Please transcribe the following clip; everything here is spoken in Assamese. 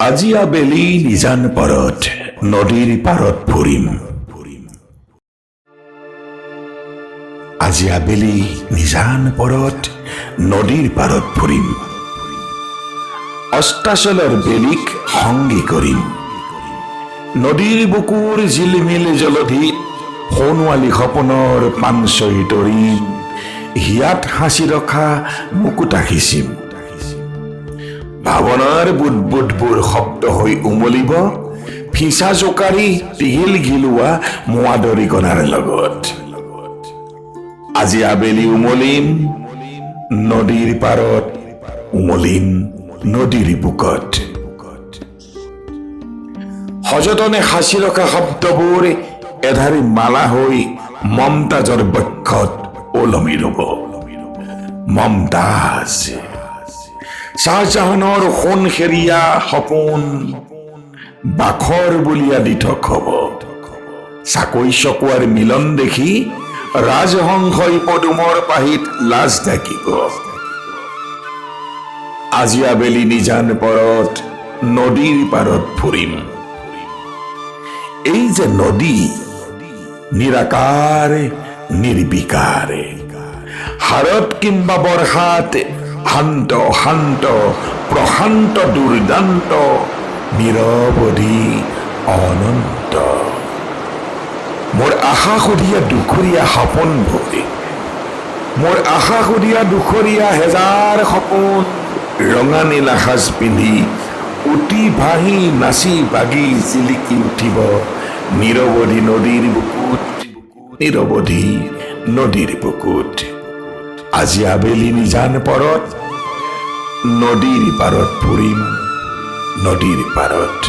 আজি আবেলি নিজান পৰত নদীৰ পাৰত ফুৰিম। আজি আবেলি নিজান পৰত নদীৰ পাৰত ফুৰিম। অস্তাচলৰ বেলিক সংগী কৰিম। নদীৰ বুকুৰ জিলমিল জলধিত সোণোৱালী সপোনৰ পানচৈ তৰিম। হিয়াত সাঁচি ৰখা মুকুতা সিঁচিম। ভাৱনাৰ বুদবুদবোৰ শব্দ হৈ উমলিব ফিচা জোকাৰি টিঘিল ঘিলোৱা মোৱা দৰিকণাৰ লগত। আজি আবেলি উমলিম নদীৰ পাৰত, উমলিম নদীৰ বুকত। সযতনে সাঁচি ৰখা শব্দবোৰ এধাৰি মালা হৈ মমতাজৰ বক্ষত ওলমি ৰব। মমতাজ, শ্বাহজাহানৰ সোণসেৰীয়া সপোন বাখৰ বুলিয়া দিঠক হব। চাকৈ চকোৱাৰ মিলন দেখি ৰাজহংসই পদুমৰ পাহিত লাজ ঢাকিব। আজি আবেলি নিজান পৰত নদীৰ পাৰত ফুৰিম। এই যে নদী, নিৰাকাৰ নিৰ্বিকাৰ, শাৰদ কিম্বা বৰ্ষাত শান্ত শান্ত প্ৰশান্ত, দুৰ্দান্ত, নিৰৱধি, অনন্ত। মোৰ আশা সুধীয়া দুখৰীয়া সপোনবোৰ, মোৰ আশা সুধীয়া দুখৰীয়া হেজাৰ সপোন ৰঙা নীলা সাজ পিন্ধি উটি ভাহি নাচি বাগি জিলিকি উঠিব নিৰৱধি নদীৰ বুকুত, নিৰৱধি নদীৰ বুকুত। আজি আবেলি নিজান পৰত নদীৰ পাৰত ফুৰিম, নদীৰ পাৰত।